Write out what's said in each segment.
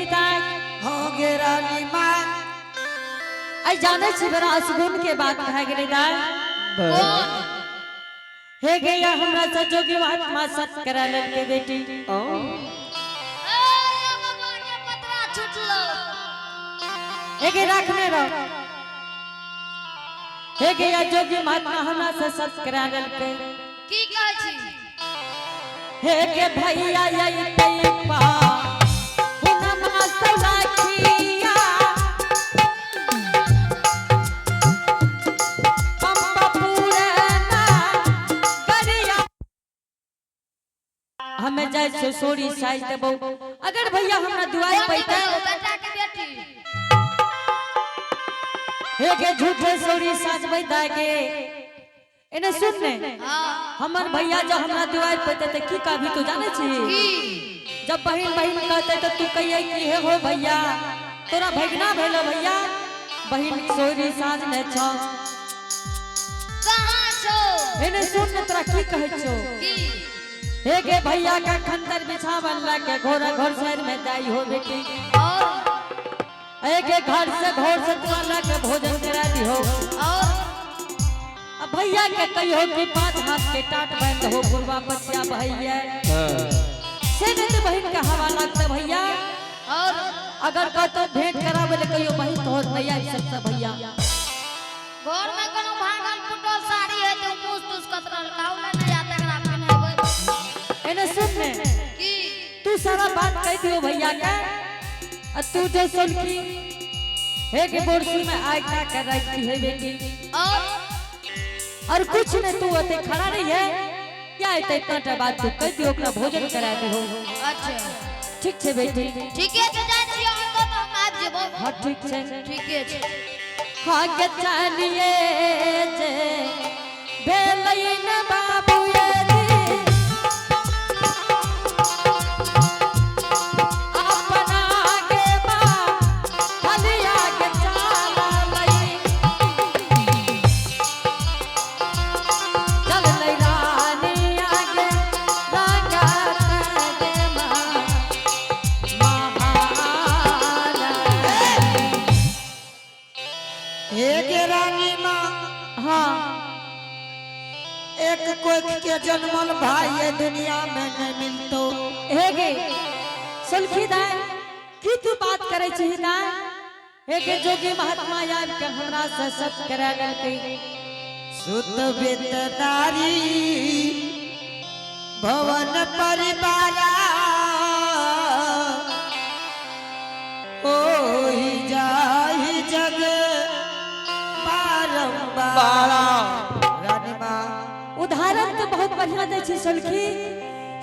सोलखी दाई। हो गे रानी माँ। आई जाने छी बड़ा असगुन के बात भए गेलै दाई। कोन? हे गैया हमरा से जोगी महात्मा सत करा लेलकै बेटी। ए बाबा के पतरा छुटलो। हे गे रखने रहो। हे गैया जोगी महात्मा हमरा से सत करा लेलकै। की कहै छी? हे गे भैया अइतै पा हुनमा सौलाखिया पंपा पूरना गरिया। हमें जाय छो सोरी साइज देबौ अगर भैया हमरा दुआई कोन पैतै। भेलौ, बेटा के बेटी? हे गे झूठे सोरी साजबै दागे एने सुन ने। हाँ। हमर भैया जब हमरा दुआई पैतै त की कहबी तू जानै छी? की? जब बहिन बहिन कहते तो तू कहिए कि हे हो भैया तोरा भगना भेलो भैया बहिन सोरी साँझ ने छौ। कहाँ छौ? एने सुन ने तोरा की कहै छौ। की? हे गे भैया का खंदर बिछावन लगे घोड़ा घर शहर में दाई हो बेटी। और? एक एक घर से घोर से तोरा लगे भोजन करा दी हो। और? अब भैया के कहियो कि 5 हाथ के टाट बंद हो बुढ़वा बच्चा भैया से नहीं तो बहिन का हवा लगता भैया। और? अगर कहतो भेंट करावे ले कहियो बहिन तोहर नहीं आबि सकता भैया। घर में कोनो भांगल फूटल साड़ी है तो मुस तुस कतरल काउ ले नहीं आता एकरा पहिनेबै। एने सुन ने। की? तू सारा बात कह दियो भैया के आ तू जो सुनकी हे के बोरसी में आग का कर रखी है बेटी। और? और कुछ नहीं तू अते खड़ा रही है क्या है इतना टा बात तू कह दियो ओकरा भोजन करा दियो। अच्छा ठीक छे बेटी। ठीके छै, जाइ छी हम तो हम आबि जेबौ। हाँ ठीक छे। ठीके छै। हाँ के चलिए जे भेलै न बाबू ये जी अपना के बा हलिया के चाललै चललै रानी आगे रंगत गे महारानी। हे गे रानी माँ। हाँ। एक कोख के जन्मल भाई ये दुनिया में नहीं मिलतो। हे गे सुलखी दाय की तू बात करे छी दाय? हे गे जोगी महात्मा आबि के हमरा से सब करा लेलकै। सुत वित नारी भवन परिवारा ओहि जाहि जग बारंबार। रानी माँ उदाहरण तो बहुत बढ़िया दै छी सुलखी।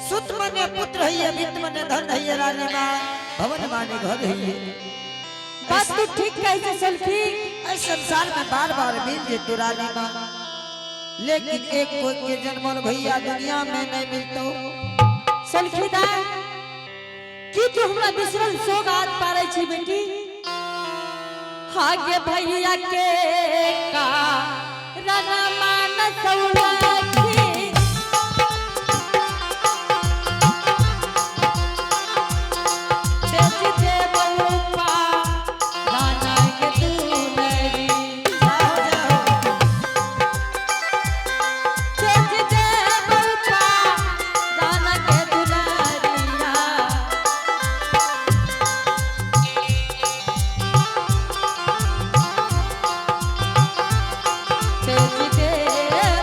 सुत मने पुत्र है वित्त मने धन है रानी माँ भवन माने घर है। बात तू ठीक कहै छै सुलखी। इस संसार में बार बार मिल जेतो रानी माँ लेकिन एक कोई के जन्मल भैया दुनिया में नहीं मिलतो। सुलखी दाय की तू हमरा बिसरल सोग आद पारै छी बेटी? हागे भैया के का रण सौलखी बेच दे बउपा राना के दुलरी। जाओ जाओ। बेच दे बउपा राना के दुलरिया। बेच दे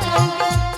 बउपा।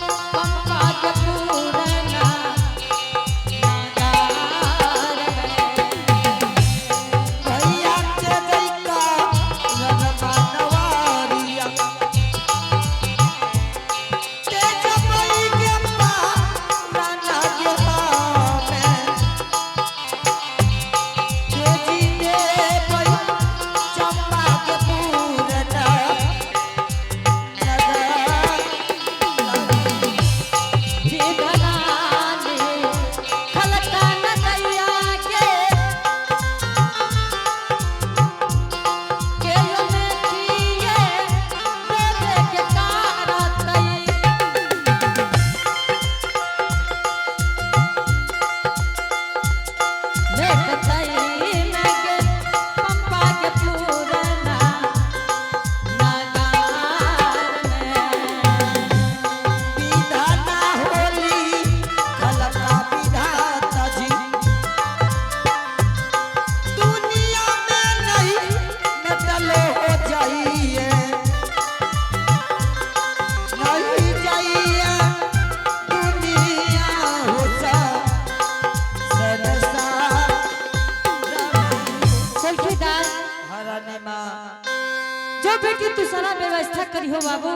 बेटी तू सारा व्यवस्था करियो बाबू।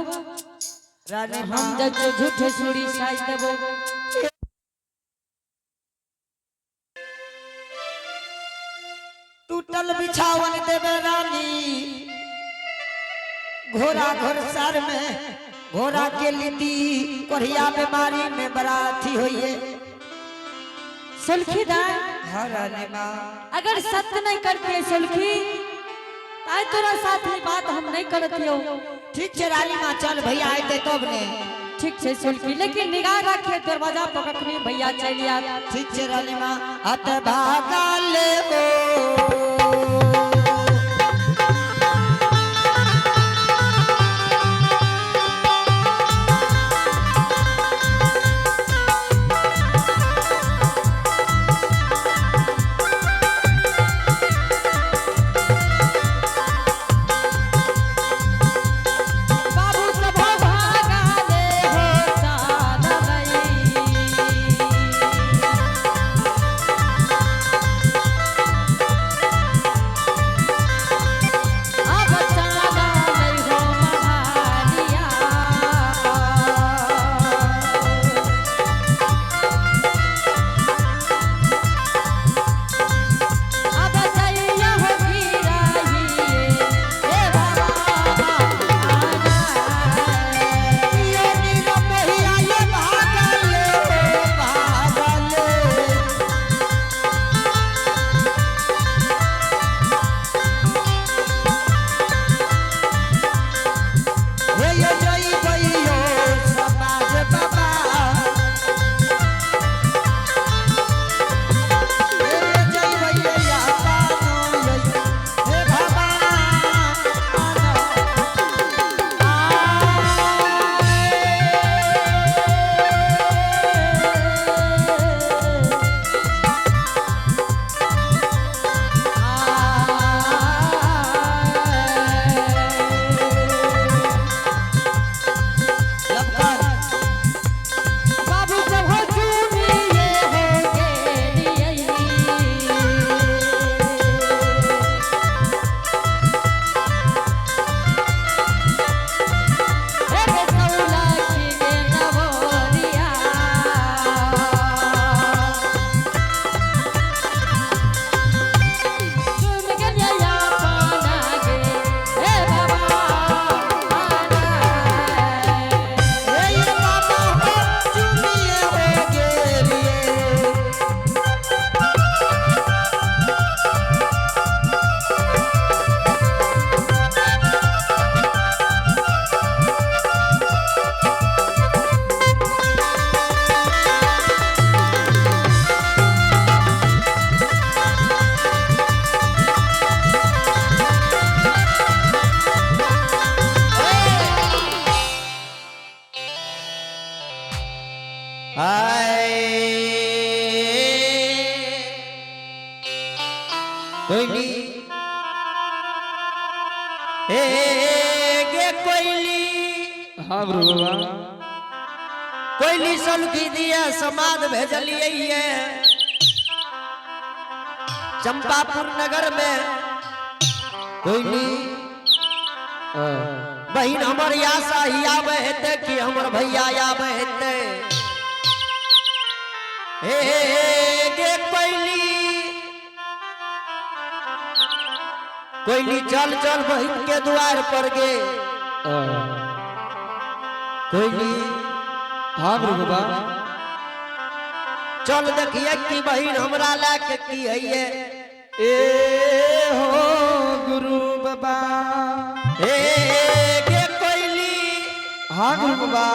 रानी हम माँ। जब झूठे चूड़ी साज देबो। टूटल बिछावन देवे रानी, घोड़ा घोड़सार में घोड़ा के लिटी कोढ़िया बीमारी में बराती होइए। सुलखी दाई। हाँ रानी माँ। अगर सत्य नहीं करती है सुलखी, ताई तोरा साथ ही बात हम नहीं करत हो। ठीक है रानी माँ, चल भैया आते तब ने। ठीक है सुलखी, लेकिन निगाह रखे दरवाजा पकड़नी भैया चल आ। ठीक है रानी माँ, अत भागा ले ओ। बाबू सब भागा ले हो चाल। अब चाला नहीं हो महारिया। अब जइया हो गिराहिए, हे बाबा आना। ये नीला मोहिया ये भागा ले ओ, भागा ले। हे ये जई बइयो समाज बाबा। हे ये जई बइयो या पानो ये, हे बाबा लपका। बाबू सब हो चूमिए हो गेलियै। हे रे सौलखी गे नवोरिया। चूम गेलियै अपना गे, हे बाबा आना। हे ये बाबा हो चुमिए हो गेलिए। आए कोयली हे गे कोयली। हाँ गुरु बाबा। कोयली सलखी दिया समाद भेजलिए ये चंपापुर नगर में। कोयली बहिन हमर आशा ही आवे हेते कि हमर भैया आवे हेते। हे गे कोयली, कोयली चल चल बहिन के द्वार पर गे। कोयली। हाँ गुरु बाबा। चल देखिए कि बहिन हमरा ला के की है ये। ए हो गुरु बाबा। हे गे कोयली। हाँ गुरु बाबा।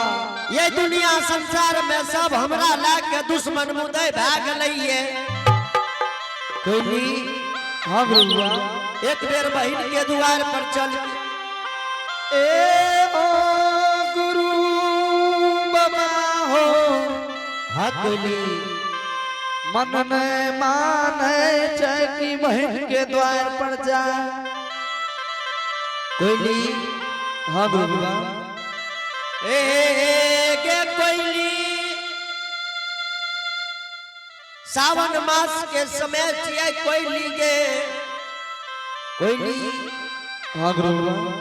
ये दुनिया संसार में सब हमरा ला के दुश्मन मुदय भए गेलैये। कोयली। हाँ गुरु बाबा। एक बेर बहिन के द्वार पर चल। ए हो गुरु बाबा हो। हाँ कोयली। मन ने माने चाहे कि बहन के द्वार पर जा। कोयली। हाँ गुरु बाबा। ए गे कोयली, सावन मास के समय छियै कोयली गे कोयली। हाँ गुरु बाबा।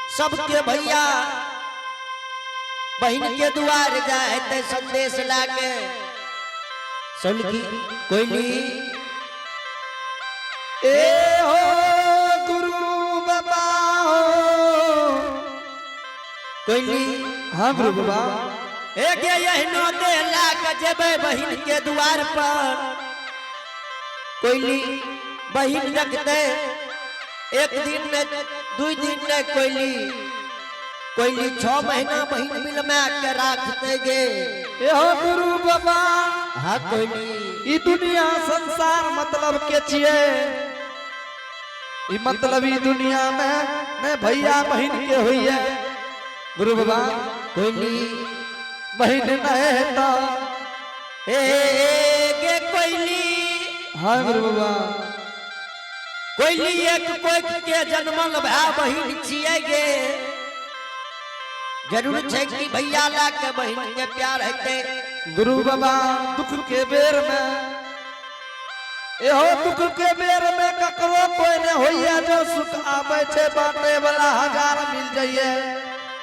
सबके भैया बहन के दुआर जाए ते संदेश लाके। सोलकी कोयली ए हो गुरु बाबा हो। कोयली। हाँ गुरु बाबा। एक एहनो दे लाके जेबै बहन के दुआर पर। कोयली बहन रखते एक दिन ने 2 दिन ने कोयली, कोयली 6 महीना बहन मिल में के राखते गे। ए हो गुरु बाबा। हाँ कोयली। ई दुनिया संसार मतलब के छिए, ई मतलब ई दुनिया में ने भैया बहन के होइए गुरु बाबा। कोयली बहन नहीं तो ए गे कोयली। हाँ गुरु बाबा। कोयली एक कोई के जन्मल भाई बहन छिए गे, जरूर छै कि भैया ला के बहन के प्यार हेतै। गुरु बाबा दुख के बेर में, एहो दुख के बेर में ककरो कोई ने होइए, जो सुख आवे छे बांटे वाला हजार मिल जाइए।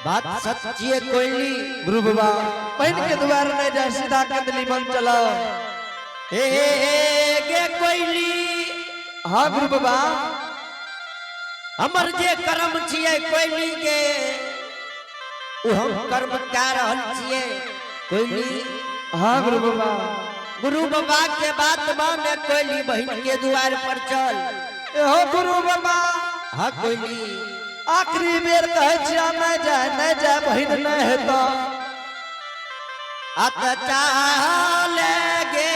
बात सच्ची है कोयली। गुरु बाबा बहन के द्वार नहीं जाए, सीधा कंदली बन चलो। ए गे कोयली। हाँ गुरु बाबा। हमर जे कर्म छिए कोयली के, उ हम कर्म कै रहल छिए कोयली। हाँ गुरु बाबा। गुरु बाबा के बात माने कोयली, बहन के द्वार पर चल। एहो गुरु बाबा। हाँ कोयली। आखिरी बेर कहे छिया नहीं जाए, नहीं जाए, बहन नहीं है तो अत चाल गे।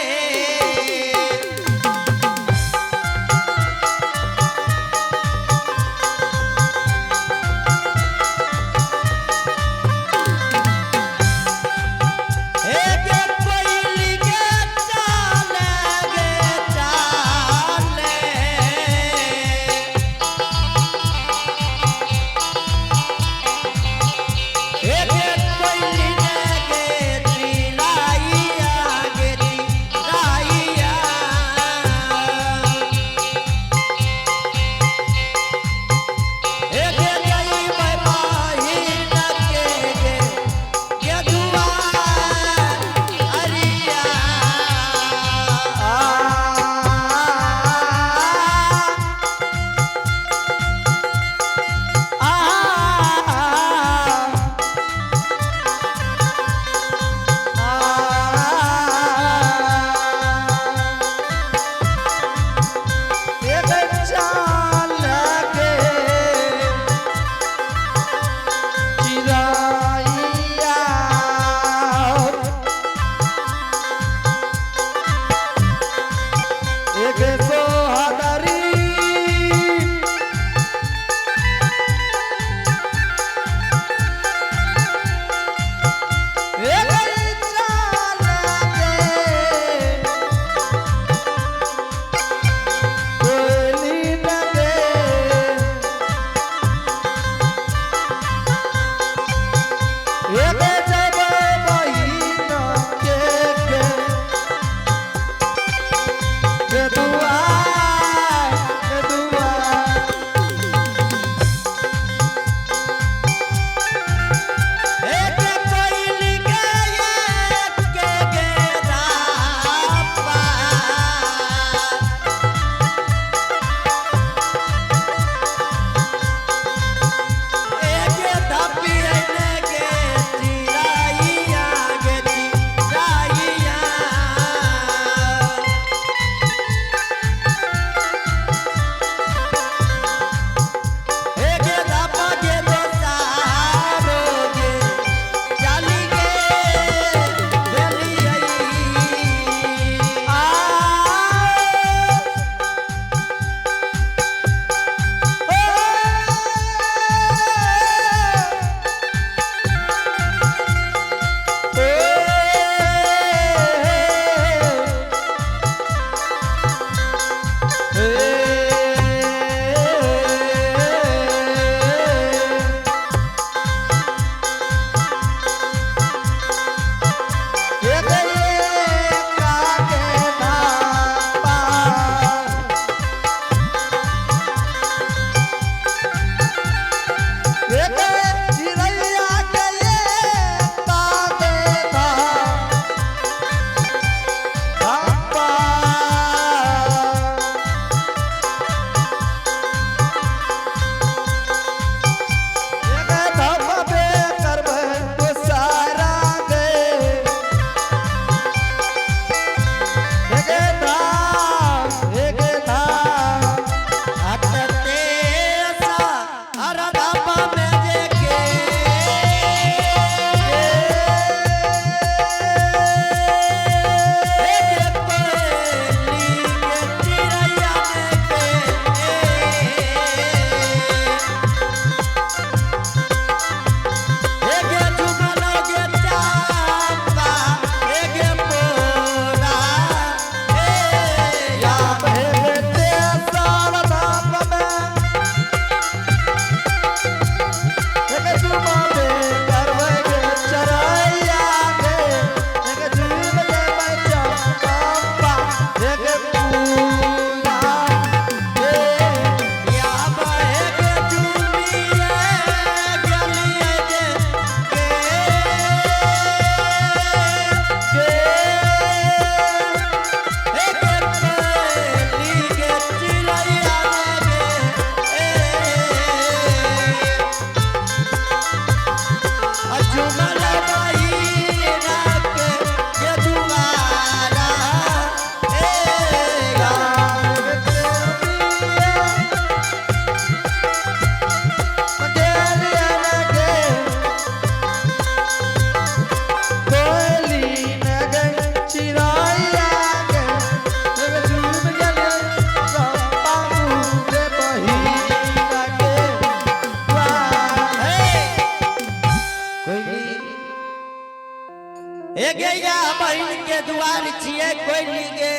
हे गे या बहिन के दुआर छिए कोइली गे।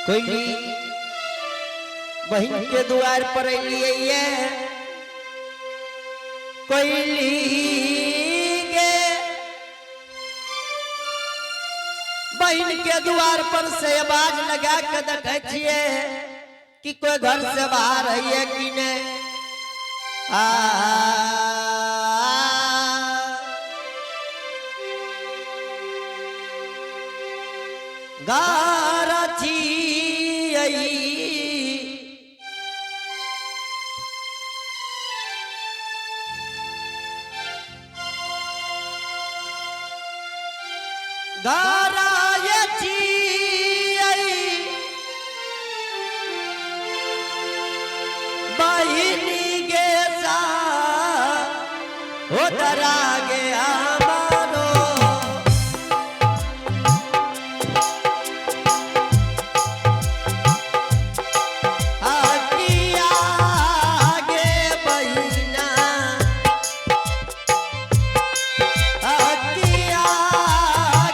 कोइली बहिन के दुआर पर अलिए ये कोइली गे। बहिन के दुआर पर से आवाज लगा के देखे छिए कि कोई घर से बाहर है कि नहीं। आ गार छियै। गाराय छियै बहिनी गे सा हो दरा गे हमारो। आकिया गे बहिना, आकिया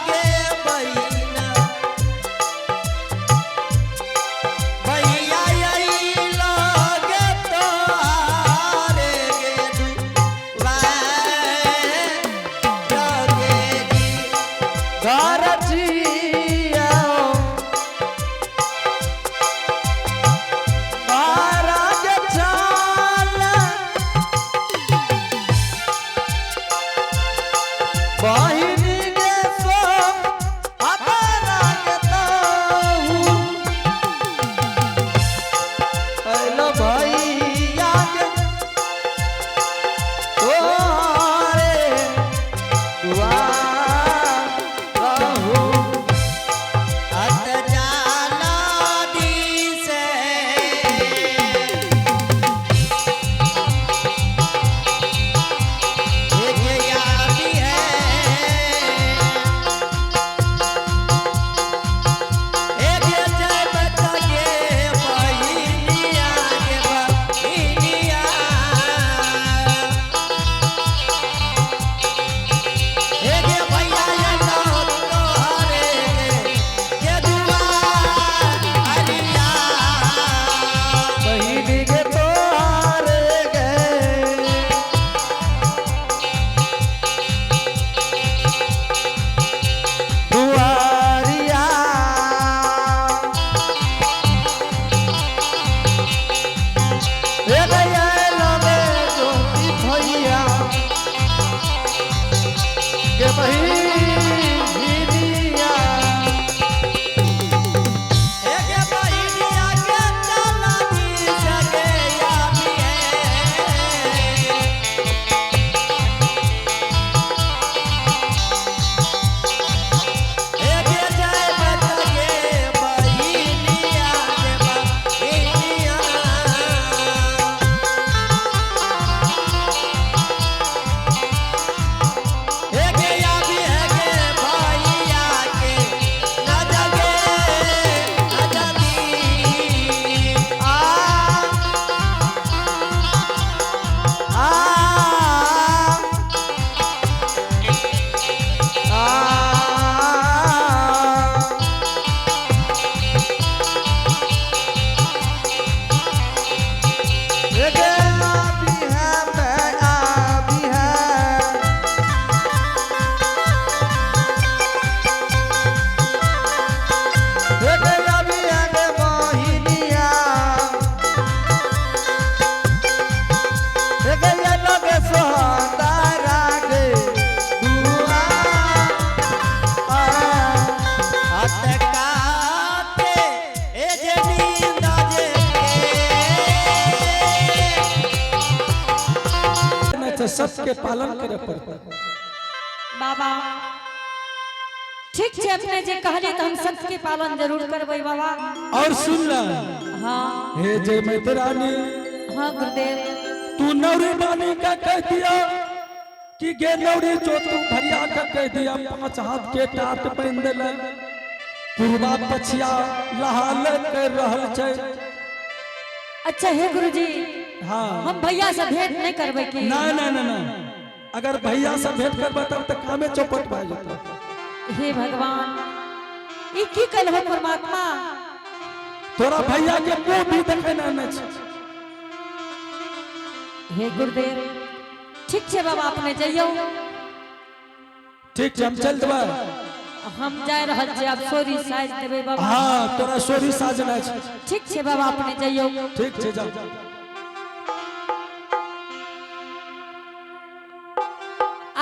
गे बहिना, भैया अइलो गे तोहारे गे दुआर गे जी। घर जियो महाराज चाल बहिनी के सो अपना के ताहू पहलो भैया के तोरे दुआर रहू। अत जाला दिसे एक यादी है, एक जय बता के बहिनिया के बहिनिया, एक भैया ये तो तोहरे के दुआर अरिया। बहिनी के तोहारे गे दुआरिया रे गया लगे ज्योति भैया के बहिनिया। एक बहिनिया के चला दी सगे यादी है। एक जय बता के बहिनिया के बहिनिया। एक यादी है के भैया के न जगे न जगी। आ आ आ एक आबी है मैं आबी है एक आबी है गे मोहिनिया। एक ये लगे सोहतारा गे दुआ। हाथ काटे ए जे नींद जे के। नहीं तो सबके पालन करे पड़ता। बाबा ठीक छै, अपने जे कहलिए तऽ हम सबके पालन जरूर करबै बाबा। और सुन ल। हाँ। हे जय मैत्रानी। हाँ गुरुदेव। तू नौरी बानी का कह दिया कि गे नौरी जो तू भैया का कह दिया, 5 हाथ के टाट पहन दिले, पूर्वा पछिया लहाल कर रहल छै। अच्छा हे गुरुजी। हाँ। हम भैया से भेंट नहीं करबै की? ना ना ना ना। अगर भैया से भेंट करबै तब तऽ कामे चौपट भए जेतौ। हे भगवान, ई की कहलहो परमात्मा? तोरा भैया के मुंह भी देखै नहि छै। हे गुरुदेव, ठीक छै बाबा, अपने जइयौ। ठीक छै, हम चल देबै। हम जा रहल छी, आब सोरी साज देबै बाबा। हाँ, तोरा सोरी साजना छै। ठीक छै बाबा, अपने जइयौ। ठीक छै, जा।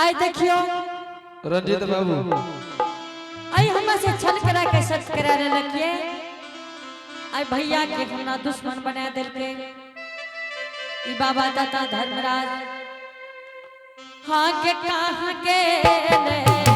आइ देखियौ। रंजीत बाबू। आइ हमरा से छल करा के सच करा लेलक। आइ भैया के हमरा दुश्मन बना देलकै ई बाबा दाता धर्मराज। हाँ के कहाँ गेले?